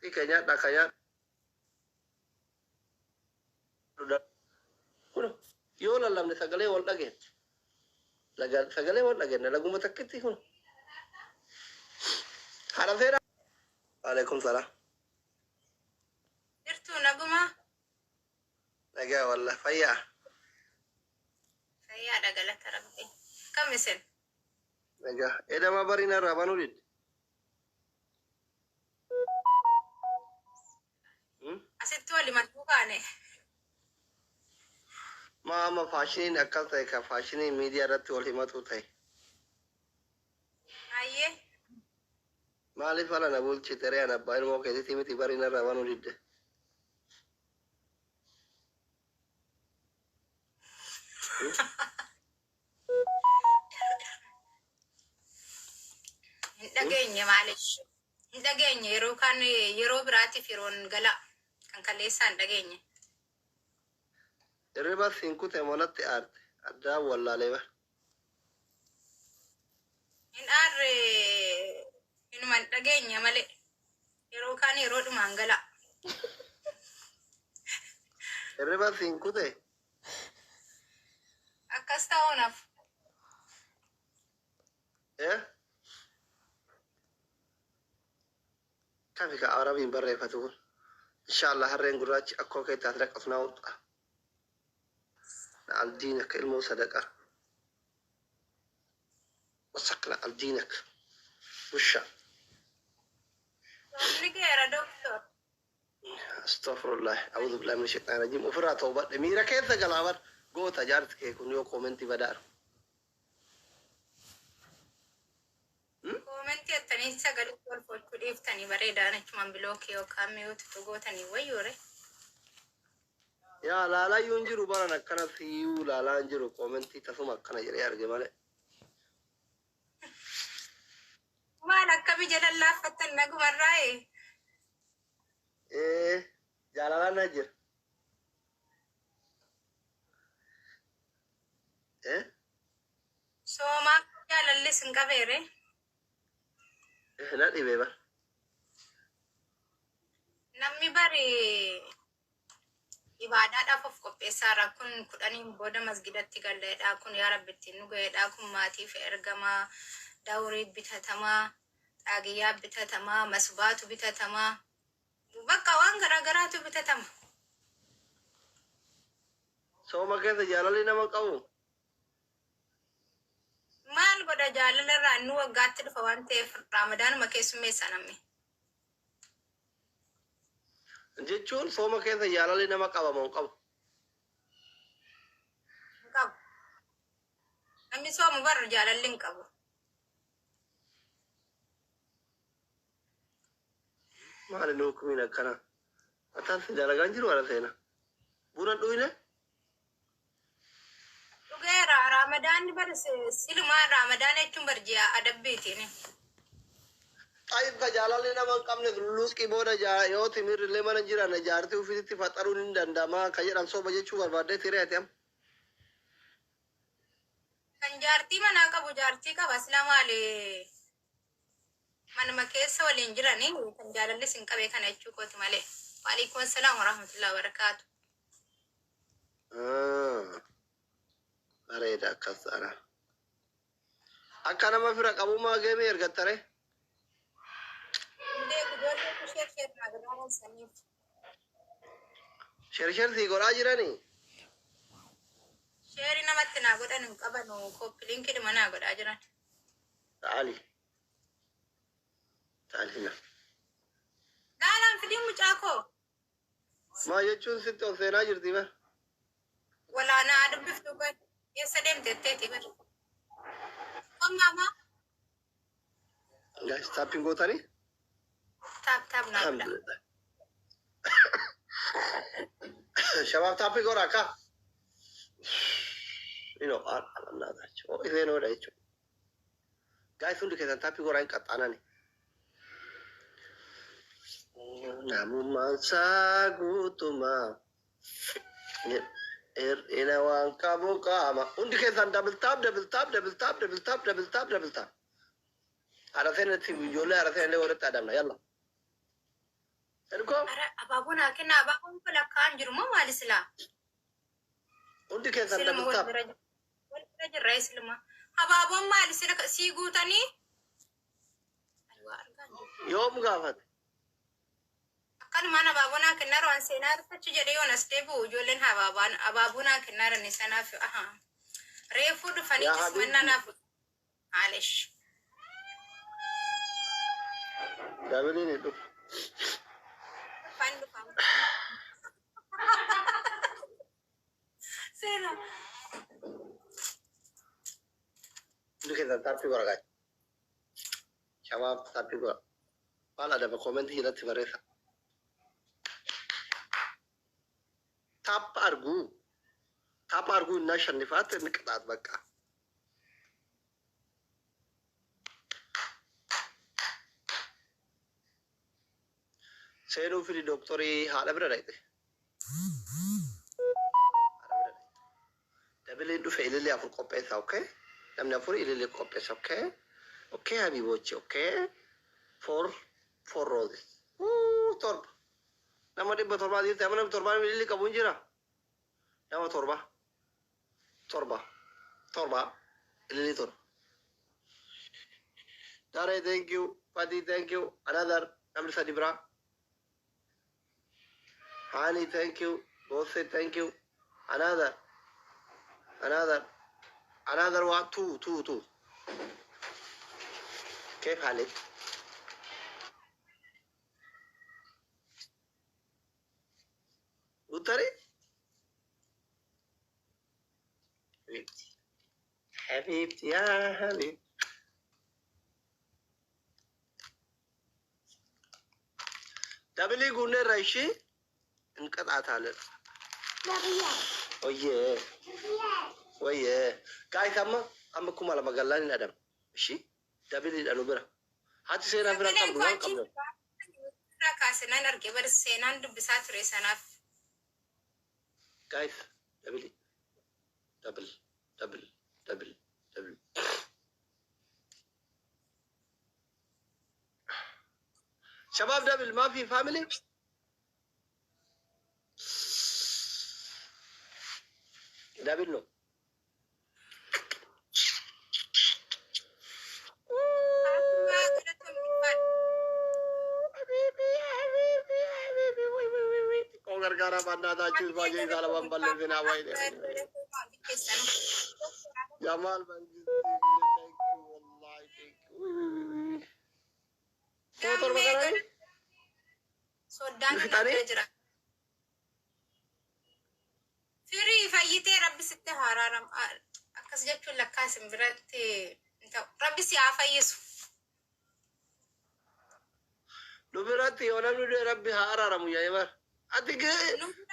Kee nyaadhaa ka nyaadhu Kuno yoo lallabne sagalee wal dhageenna. Laga sagalee wal dhageenna laguma takkitti kuno. Haadha seenaa. Waalaikum salaam. Jirtuu nagumaa? Nagaa wallah fayyaa. Fayyaadha galata rabbii. Akkam isin? Nagaa. Edamaa barii narraa banuu didde. Asitti wal himatuu kaane. Maa amma faashiniin akkas ta'e ka faashinii miidiyaa irratti wal himatuu ta'e. Hayyee. Maaliif ala na bulchite ree an abbaa ilmoo keetitii miti barii narraa banuu didde. Hin dhageenye maaliif? Hin dhageenye yeroo kaan yeroo biraatiif yeroon gala kan kaleessaa hin dhageenye. Hirriba siin kute moo natti aarte? Addaan wallaalee bar. Hin aarre hinuma hin dhageenye malee yeroo kaan yeroodhumaan gala. Hirriba siin kute? Akkas ta'uun hafu. Eh? Kami ka Arabiin barreeffatu kun? Inshallah harreen gurraachi akkoo kee taate dhaqaf naa uxxa. Na aldiinak ilmoo sadaqaa. Wasak na aldiinak. Wusha. Soomni geera doktor. Astofurullah. A'udhu billahi min shaitan rajim. Ofirraa toobadhe. Miira keessa galaa bar. Goota jaarsi kee kun yoo koomentii badaa argu. Koomentii attanii sagalee wal fochuu dhiiftanii bareedaan achumaan bilookii yookaan miyuutu gootanii wayyoore. Yaa laalayyuu hin jiru baran akkana siyyuu laalaa hin jiru koomentii tasuma akkana jedhee arge malee. Maal akkami jala laaffattan nagumarraayi? Ee jaalalaan na jira. Eh? Soomaa jaalalli isin qabeere. Eh, na dhibe bar. Namni bari ibaadaadhaaf of qopheessaara kun kudhaniin booda masgidatti gallaedha kun yaa rabbi ittiin nu ga'eedha kun maatiif ergamaa dawrii bitatamaa xaagiyyaa bitatamaa masbaatu bitatamaa bakka waan garaa garaatu bitatama. Sooma keessa jaalalli nama qabu. Maal godha jaalala irraa inni waggaatti dhufa waan ta'eef raamadaanuma keessummeessa namni. Jechuun sooma keessa jaalalli nama qaba moo hin qabu? Hin qabu. Namni soomu bar jaalalli hin qabu. Maali nu hukumiin akkana? Mataan si dalagaan jiru ala seena. Buna dhuyne? Dhugeera raamadaanni bar silumaa raamadaana jechuun bar ji'a adabbiitiin. Xayib ka jaalalli nama hin qabne luuqii booda yoo timirri illee mana hin jiraanne jaartii ofiitti faxaruun hin danda'ama ka jedhan soba jechuu barbaaddee tiree ati amma. Kan jaartii manaa qabu jaartii qaba sila maali manuma keessa waliin jiranii kan jaalalli isin qabe kana jechuu kooti malee. Waalaikum assalaam warahmatullahi wabarakaatu. Bareeda akkas taana. Akka nama fira qabummaa geemii ergattare. Hin beeku ijoollee ishee sheer naa godhaa saniif. Sher sher sii godhaa jiranii. Sheerii namatti naa godhan hin qabanu kooppi liinkidhuma naa godhaa jiran. Ta'ali. Ta'ali hina. Gaalaan fidii mucaa koo. Maa jechuun sitti ol seenaa jirti bar. Walaanaa dubbiftuu qoy. Eessa deemte jetteeti bar. Kom maamaa. Guys tapping gootanii? Taap taap naa godha. Alhamdulillah. Shabaab taappii godhaa akka. Ino alhamdulillah. Oh iseen oodha jechuudha. Guys hundi keessan taappii godhaa hin qaxxaanani. Namummaan isaa guutumaa. Hir'ina waan qabu qaama. Hundi keessan double tap double tap double tap double tap double tap double tap. Haadha seenatti ijoollee haadha seenallee walitti adamna yalla. Ergoo Ara abaaboo naa kenna, abaaboon kun lakkaa'an jiru moo maali silaa? Hundi keessan Silma wal double tap. Bira wal bira jirra silma. Abaaboon maali sila sii guutanii? Ani waa argaa hin jiru. Yoom gaafate? Akkanumaan abaaboo naa kennaa waan seenaa argachuu jedhee yoon as deebi'u ijoolleen abaabaan abaaboo naa kennaa jiran sanaaf aha. Reefuu dhufanii Yaa kismannaa habiibti. naaf maalish. Doubleiin hin dhufu. Dhufan dhufan. Seenaa. Hundi keessan tap godha guys. Shabaab, tap godha. Maal adaba, comment jalatti barreessa. Tap arguu. Tap arguu እናሸንፋት እንቅጣት በቃ። Seenuu fidi dooktorii haadha bira dhaqxe. Haadha bira dhaqxe. Doubleiin dhufe, ilillee afur qopheessa, okay? Namni afur ilillee qopheessa, okay? Okay, habibochi, okay? Four, four roses. Wuu, torba. Nama 700 jirti, amma namni torbaan ilillee qabu hin jira. Nama torba. Torba. Torba. Ilillee torba. Daree, thank you. Fati, thank you. Another. Namni sadi biraa. Hani, thank you. Bosse, thank you. Another. Another. Another one, two, two, two. كيف حالك؟ قلت حبيبتي حبيبتي يا حبيبتي. Double guunneerra ishee እንቀጣታለን። Oyyee wayyee guys, amma amma 2000 gallaan hin adama. Ishii doubleiidha nu bira. Haati seenaa bira Sagaleen qabdu koo waan achi qabnu. Irraa kaase nan arge bar seenaan dubbisaa ture sanaaf. Guys, double, double, double, double, double. شباب، double ما في family. Double ነው። Haatumaa galatoomii. حبيبي حبيبي حبيبي وي وي وي وي koo gargaara በእናታችሁ ባየ ሳለባን ባለዝና ወይ ጀማል መንግስት, thank you, والله thank you. Kuma torba garani. Soddaan Fixanii? bira jira. Firii fayyitee rabbi sitti haraaram. Akkas jechuun lakkaa isin biratti hin ta'u. Rabbi si haa fayyisu. Nu biratti yoo namni du'e rabbi haa araaramu yaa ati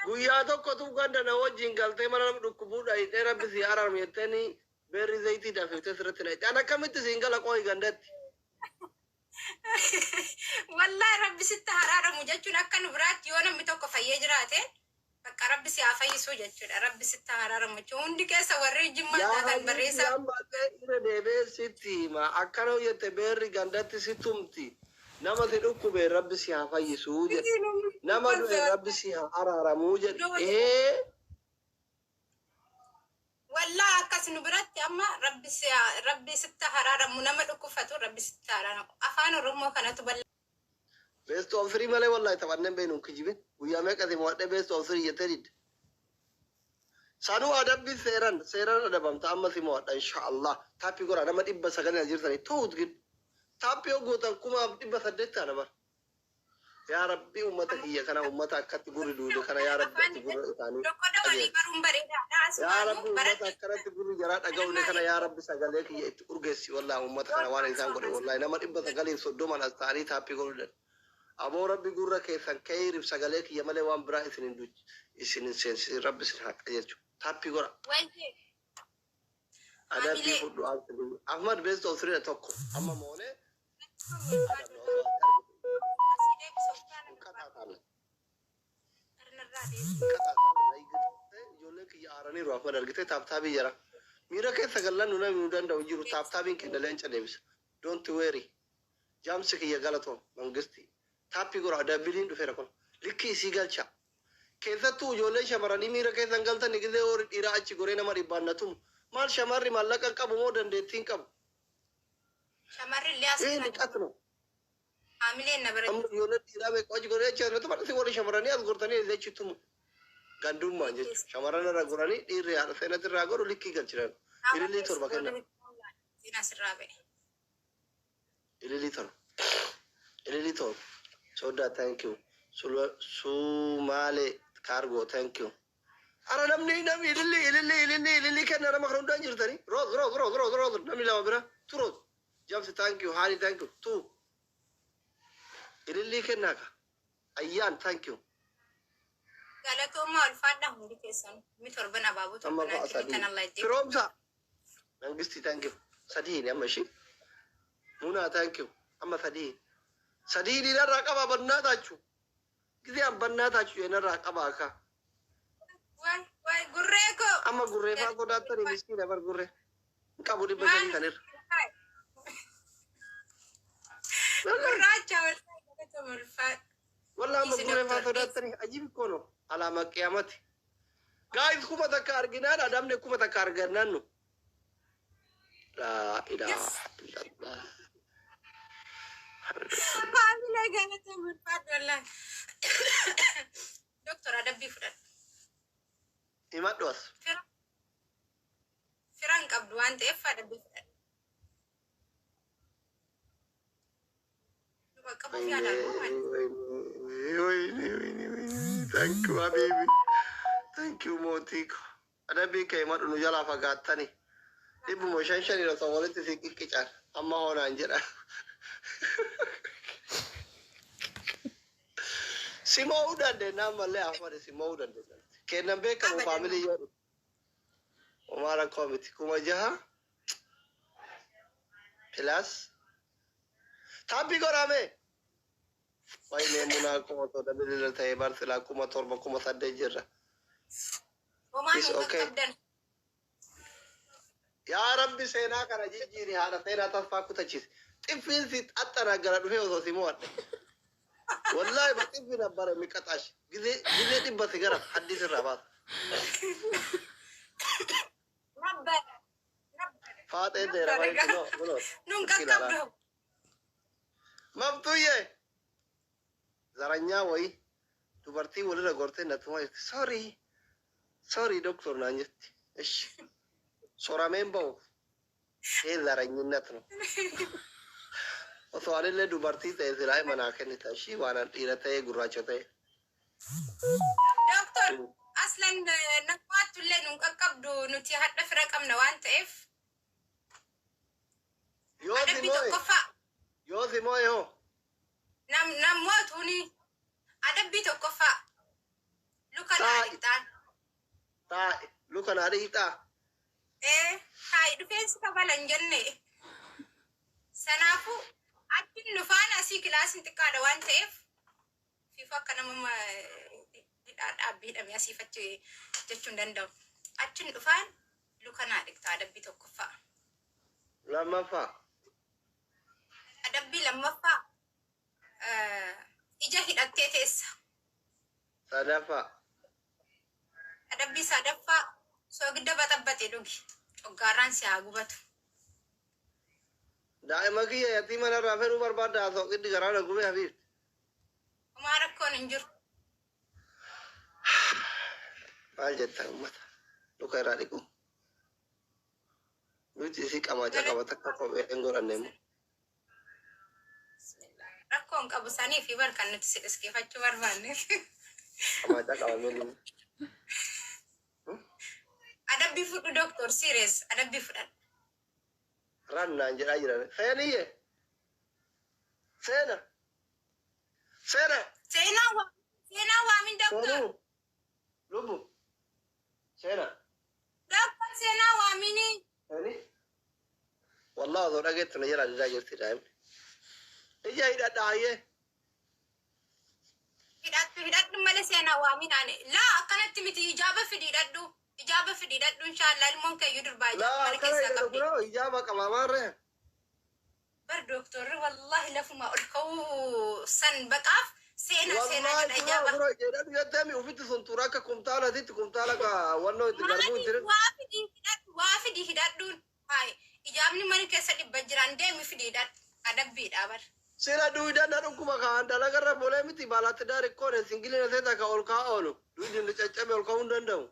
guyyaa tokkotu ganda na wajjin galtee mana nama dhukkubuudha hidhee rabbi si haa araaramu jetteeni beerri zayitii danfiftee sirritti na an akkamitti siin gala qooyi gandatti. Wallahi rabbi sitti haraaramu jechuun akka nu biraatti yoo namni tokko fayyee jiraate bakka rabbi si haa fayyisu jechuudha. Rabbi sitti haraaramu jechuun hundi keessa warri jimmaa Yaa taatan hayyuu barreessaa. siyaan baatee irra deebee sitti hima, akkana jette beerri gandatti si tumti, nama si dhukkube rabbi si haa fayyisuu jedhe, nama du'e rabbi si haa araaramuu jedhe ee. Wallaa akkas nu biratti amma rabbi sitti haraaramu, nama dhukkubfatu rabbi sitti haraaramu. Afaan Oromoo kanatu bal'aa. Best of three malee wallahi taphanneen beenu hin kijibin, guyyaa meeqati mo'adhee best of three jettee didde. Sanuu adabbi seeran seeran adabamta, amma si mo'adha insha Allah. Tap godha, nama 900 jirtanii ta'ut gid tap yoo gootan 1800 taana bara. Yaa Rabbi, ummata kiyya kana, ummata akkatti gurri duude kana, yaa Rabbi, ati gurra isaanii Loqoda walii qajeelchi. baruun bareedaadha. Yaa Asumaanuu Rabbi, ummata baradhu. akkanatti gurri jaraa dhaga'uune kana, yaa Rabbi, sagalee kiyya itti urgeessi. Wallahi ummata kana waan isaan godhe, wallahi nama 930n as ta'anii tap godhuu danda'u. Aboo Rabbi gurra keessan keeyriif sagalee kiyya malee waan biraa isin hin duchi isin hin seensisin, Rabbi isin haa qajeelchu. Tap godha. Wanti Adabbii Haamilee. fudhu. Ahmad, best of three tokko amma moonee adabna osoo ati argitu. Asii deebisa uffata. Hin Irraa deebisa. qaxaataale. Ijoolleen kiyya aaraniiru. Ahmad, argitee tap tapii jira. Miira keessa gallan nu namni nu danda'u hin jiru. Tap tapiin kenna leenca deebisa. Don't worry. Jaamsi kiyya galatoom mangisti. Tap godha, doubleiin dhufeera kun. Likki isii galcha. Keessattuu ijoollee shamarranii miira keessan galtan gisee horii dhiiraa achi goree nama dhibbaan na tumu. Maal shamarri maallaqa qabu moo dandeettiin qabu? Shamarri illee as Ee jira. niqatno. Haamileen na bira Amma ijoollee dhiiraa meeqa achi goree achi na tuma, warri shamarranii as gortanii achi tumu. Gandummaan jechuudha. Shamarran irra goranii dhiirri haadha seenatti irraa godhu likkii galchiran. Ilillii 7 kenna. Asirraa ba'e. Ilillii 7. Ilillii 7. Soda, thank you. Sumaalee kaargoo, thank you. Ara namni ilillii ilillii ilillii ilillii kenna, nama kana hundaan jirtanii. Rose, Rose, Rose, Rose, Rose, namni lama bira. Tu Rose. Jamsi, thank you. Haani, thank you. Tu. Ilillii kennaa ka. Ayyaan, thank you. Galatoomaa, ulfaadha hundi keessan. Mi torban abaaboo Amma torbanaa fa'a sadii. kennitan Allah ijji. Firoomsa. Mangisti, thank you. Sadii amma ishii. Munaa, thank you. Amma sadii. Sadii dhiirarraa qabaa bannaa taachu. Gisee an bannaa taachu jennarraa qabaa akka. Waay waay, gurree koo. Amma gurree faa sodaattanii, miskiina bar gurree. Hin qabu 500 kanirra. Gurraacha, galatoomaa, ulfaadha. Walla amma Isi gurree faa doctor. sodaattanii ajiib kono alaama qiyaamati. Guys, 1000 arginaan adamne 1000 argannaan nu. Laa ilaaha illallah. Haamilee, galatoomaa, ulfaadha wallaahi. Doctor, adabbii fudhadhu. Himadhu as. Fira fira hin qabdu waan ta'eef adabbii fudhadhu. Bakka buuf yaadaan moo maali? Wayne, wayne, wayne. Thank you, habibi. Thank you, mootii ko. Adabbii kee himadhu, nu jalaa fagaattani. 550 osoo walitti si qiqqican amma hoonaan jedha. Si mo'uu dandeenya ammallee, Ahmad, si mo'uu dandeenya. Kennan beekamu Abadan. Family yoo dhufu. Homaa rakkoo miti. 6000 plus. Tap godhame. Waynee munaa, kuma 7 bilila ta'ee bar silaa 7000, 8000 jirra. Homaa Is nu okay. qaqqabdan. Yaa Rabbi, seenaa kana jijjiiri, haadha seenaa tasfaa kutachiise. Xiffiin si xaxxana gara dhufee osoo si mo'adhe. Wallaahi በጥፊ ነበረ የሚቀጣሽ። ጊዜ ጊዜ dhibba si gara haddis irraa baasa. Nabbara. Nabbara. Faaxee seera Nabbara malee gaa. kunoo kunoo. Nun qaqqabdu. Mabtuyyee zaranyaa wayii dubartii walirra gortee natuma jirti. "Sorry, sorry doctor" naan jetti. Ishi sorameen bahu ee zaranyinat ነው. Osoo anillee dubartii ta'e silaa manaa kennita. Ishii waan an dhiira ta'e gurraacha ta'e. Doctor, aslan naqaattu illee nun qaqqabdu, nuti hadha fira qabna waan ta'eef. Yoo si Adabbii moo'e tokkoffaa. Yoo si moo'e hoo? Nam namootuuni adabbii tokkoffaa. Luka naa Taa'i. dhiqxaan. Taa'i luka naa dhiqxaa. Ee, taa'i, dhufeensi kabala hin jenne. Sanaafuu achiin nufaan asii kilaasiin xiqqaadha waan ta'eef fiifu akka nama hidhaa dhaabbii hidhamee asiif achi jechuu hin danda'u. Achiin dhufaan luka naa dhiqxaa, adabbii tokkoffaa. Lammaffaa. Adabbii lammaffaa, ija hidhattee teessa. Sadaffaa. Adabbii sadaffaa, soogidda baxabbate dhugi. Coggaarraan si haa gubatu. Daa'ima kiyya yatii manarraa fedhuu barbaadda, soogiddi garaa na gubee, habiib. Homaa rakkoon hin jiru. Maal jettan uummata? Luka irraa dhiqu. Nuti isii qamaaca qaba takka kophee hin godhanne immoo. Rakkoon qabu sanii fi bar kan nuti si dhiskifachuu barbaanneef. Qamaaca qaba miilli. Adabbii fudhu doctor, serious, adabbii fudhadhu. Rannaan jedhaa jiran. Seeniyye. Seena. Seena. Seenaa waa seenaa waamin, doctor. Seenuu. Lubbu. Seena. Doctor, seenaa waamini. Seeni. Wallah osoo dhageettu na jala didaa jirti daa'imni. Ija hidhadha hayyee. Hidhadhu, hidhadhu malee seenaa waamin ani. Laa, akkanatti miti, ijaaba fidi hidhadhu. Ijaaba fidi hidhadhu, inshaallah ilmoon keeyyuu durbaa ijaaba Laa mana akkana keessaa hidhadhu qabdi. Kunoo ijaaba qaba maarree. Bar dooktorri wallaahi lafuma ol ka'uu san baqaaf seenaa seenaa Wallahi jedha tura ijaaba. bro jedhadhu jettee ofitti sun tura akka kumtaalatitti kumtaala ka wannoo itti garbuu Maali itti. waa fidii hidhadhu, waa fidii hidhadhuun. Hayi, ijaabni mana keessa dhibba jiraan, deemi fidii hidhadhu. Adabbiidha bar. Sila duudan na dhukkuba kaan dalagarra bolee miti baalaatti daarikkoone singilina seeta ka ol kaa oolu. Duudin caccabe ol ka'uu hin danda'u.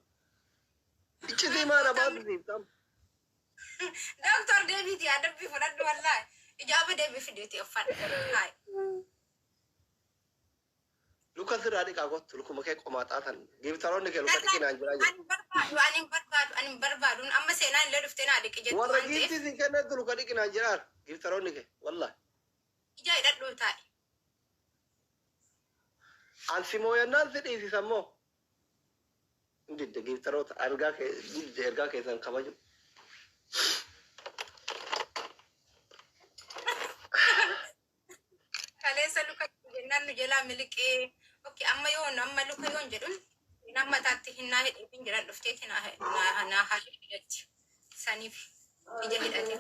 Iccitii maana baatu siif tam. Dooktor, deebiiti adabbii fudhadhu wallaahi. Ijaaba deebii fidiiti uffadhu. Hayi. Luka sirraa dhiqaa kottu, lukuma kee qomaaxaa tan. Giiftaroonni kee luka dhiqinaan jiraa jiru. Ani barbaadu, ani hin barbaadu, ani hin barbaadu. Amma seenaan illee dhuftee naa dhiqi jettu Warra waan ta'eef giiftii sin kennettu luka dhiqinaan jiraan. Giiftaroonni kee wallahi. Ija hidhadhu taa'e. An si mooyannaan si dhiisisan moo? Hin didde giiftaroota ergaa kee didde, ergaa keessan kabaju. Kaleessa luka jennaan nu jalaa miliqee. Okay, amma yoon amma luka yoon jedhun seenaan mataatti hinnaa hidheef hin jiran dhufteeti naa naa naa haa jetti. Saniif ija hidhate.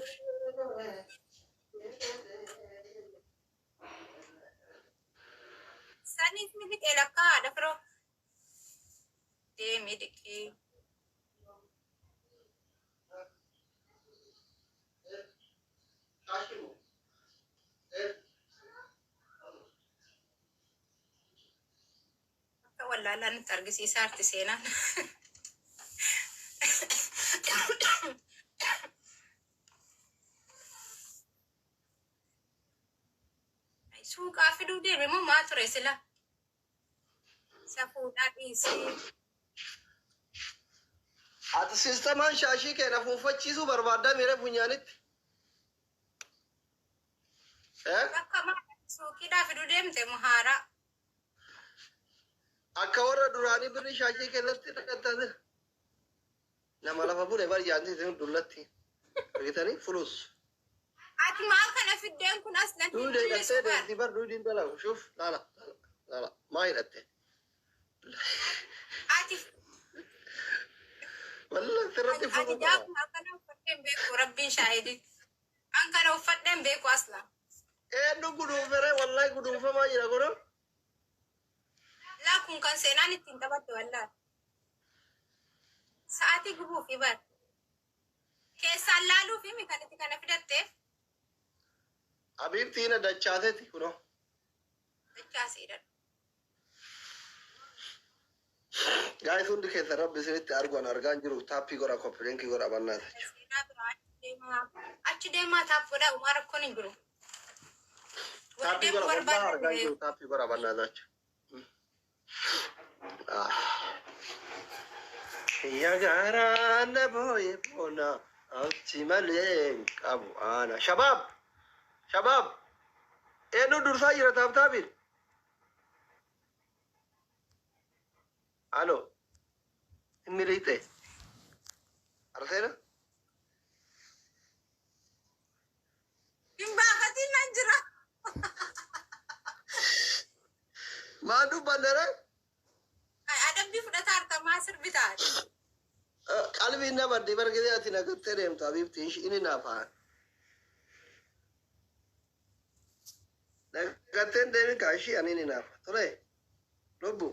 Saniif miliqee lakkaa haadha firoo. Deemi dhiqii. Akka wallaalaa nutti argisiisaa arti seenaan. Suuqaa fiduu deeme moo maa ture sila? Safuudhaa dhiisee. Ati siistamaan shaashii kee na fuunfachiisuu barbaaddaa miira funyaanitti. Eh? Bakka maa suuqiidhaa fiduu deemte moo haaraa? Akka warra duraanii birri shaashii keessatti dhaqattan nama lafa bule bar jaantii isin dullatti. Argitanii fulus. Ati maal kana fiddeen kun as nan hin Duuda hidhattee mul'isu bar. Deemti bar duudi hin dalagu. Shuf, laala laala maa hidhatte? Ati Wallah sirratti ati fuudhuu qaba. jaakuma akkana uffadheen beeku, rabbiin shaahidi. An kana uffadheen beeku asla. Eenyu guduunfere? Wallahi guduunfamaa jira kunoo. Laa, kun kan seenaan ittiin taphatte wallaahi. Sa'aatii gubuufi bar. Keessaan laaluufi mi kan itti kana fidatteef? Abiibtiin dachaateeti kunoo. Dachaasiidha. Guys, hundi keessa rabbi isinitti argu, an argaan jiru. Tap godha, copy link godha bannaata. Seenaa biraa achi deemaa. Achi deemaa tap godhaa, uumaa rakkoon hin jiru. Warri Tap deemuu godha, wallah argaan barbaadan jiru, tap godha bannaata. Ya garaa na booye boona achi malee hin qabu ana. Shabaab! Shabaab! Eenyu dursaa jira tap tapiin? Alo. Inni liixee. Arseena? Hin baafatiin nan jira. Maal dubbannere? Adabbii fudhataa artamaa sirbitaa. Qalbiin nama addi bargidee ati nagattee deemtu abiibti inni naaf haa. Nagatteen deemin kaashii ani ni naafa. Ture. Lubbu.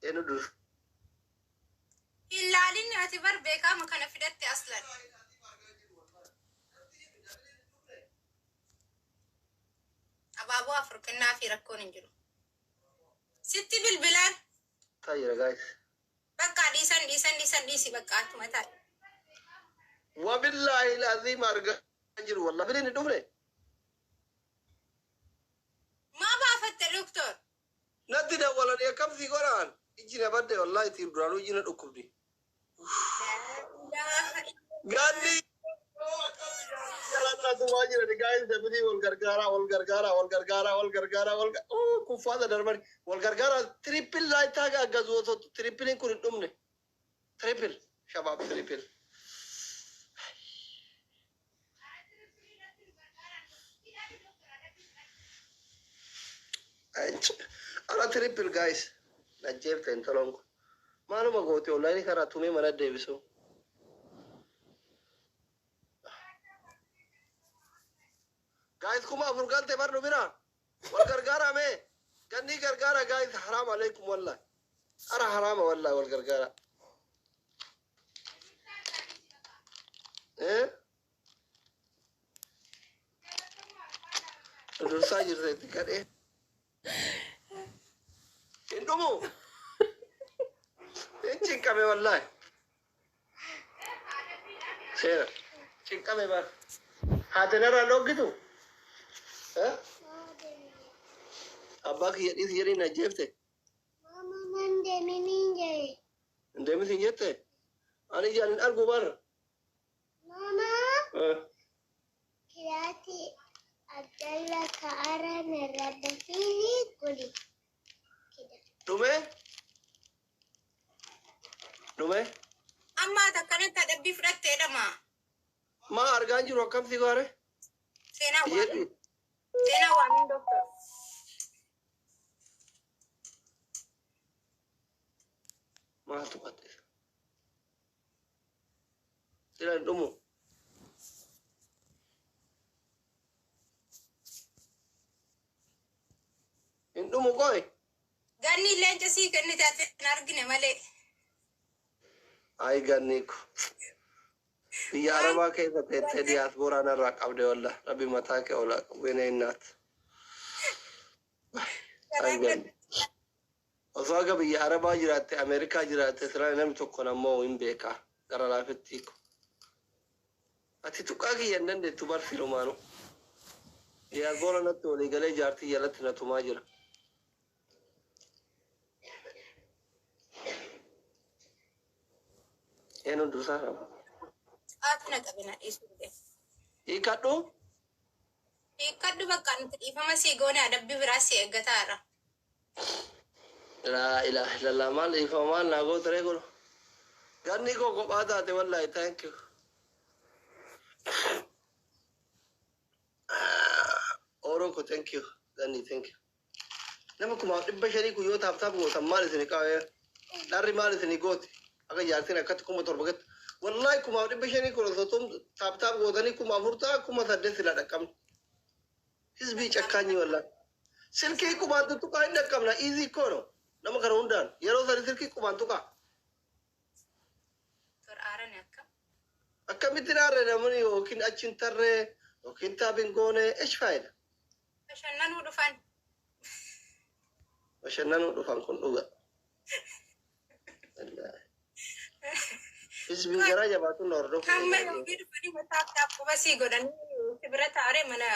Eenyu dursa? Hin laalinni ati bar beekama kana fidatte aslan. Abaaboo afur kennaa fi rakkoon hin jiru. Sitti bilbilaan. Taa'ira guys. Bakka dhiisan dhiisan dhiisan dhiisi, bakka atuma taa'e. Wabillaahi laziim argaa jiru wallah. Biriin hin dhufne. Maa baafatte doktor? Natti dawwalanii akkam sii godhaan. Ijji na badde wallahi, ittiin duraanuu ijji na dhukkubdi. Gaanni jalannatumaa jiran guys, dafanii wal gargaaraa, wal gargaaraa, wal gargaaraa, wal gargaaraa, wal kuffaata darbani wal gargaaraa. Triple laayitaa gaaggazu osoo tripleiin kun hin dhumne. Triple, shabaab, triple. Ara triple guys. Najjeefte intaloon kun. Maaluma gooti onlaayinii karaa tumee mana deebisu. galte bar nu bira. Wal gargaara mee. Gannii gargaara, guys. Haraam alaikum, wallahi. Ara haraama, wallahi, wal gargaara. Eh? Dursaa jirta itti kadhee. Hin dhumu. Hin cinqame, wallahi. Seera. Cinqame bar. Haati narraa dhoggitu. Eh? Abbaa kiyya dhiisi jedhii na jeefte. Mama, nan deeminiin jedhe. Hin deemin siin jette. Ani ijaan hin argu bar. Mama, Eh. kiraati Abdalla ka'ara narra bafiini kuni. Dhume? Dhume? Amma akkanatti adabbii fudhattee dhama. Maa argaan jiru, akkam si gaare? Seenaa waan Jedhu. Seenaa waan doctor. Maaltu qaxxe? Sila hin dhumu. Hin dhumu qoy. Ganni leenca sii kennite, ati hin argine malee. Ay, ganni ko. Biyya Arabaa keessa teessee diyaasporaa narraa qabde, walla. Rabbi mataa kee olaa qabu yene innaat. Ay, ganni. Osoo aga biyya Arabaa jiraatte, Ameerikaa jiraatte, silaa namni tokko nammoo hin beekaa. Gara laafetti ko. Ati tuqaa kiyya hin dandeettu bar silumaanu. Diyaasporaa natti walii galee jaartii jalatti na tumaa jira. Eenyu dursaa qaba? Haati na qabe, na dhiisuu dide. Hiikadhu. Hiikkadhu, bakka nuti dhiifama sii goone, adabbii biraa si eeggataara. Laa ilaaha illallah, maal dhiifama maal naa goote ree godhu. Ganni koo kophaa taate, wallahi, thank you. Oro ko, thank you. Ganni, thank you. Nama 500,000 kun yoo tap tap gootan maal isin qabee? Dharri maal isin gooti? Akka jaartiin akkatti 7,000 gatti. Wallahi, 500,000 kun osoo tap tap gootanii 4,000 ta'a, 8,000 sila dhaqqabne. Hizbii cakkaanyii, wallahi. Silkii qubaan tuttuqaa hin dhaqqabna. Easy kono. Nama kana hundaan yeroo sadi silkii qubaan tuqaa. Tor aarani akka. Akkamitti naarre namni yookiin achi hin tarree yookiin tap hin goone, esh faayida? Bashannanuu dhufan. Bashannanuu dhufan, kun dhuga. Wallaahi. Hizbii garaa jabaatu na hordofu. Hamma yookiin dhufanii mataa tap quba sii godhanii si bira taa'ee mana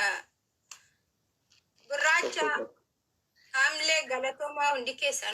gurraacha. Haamlee, galatoomaa hundi keessan.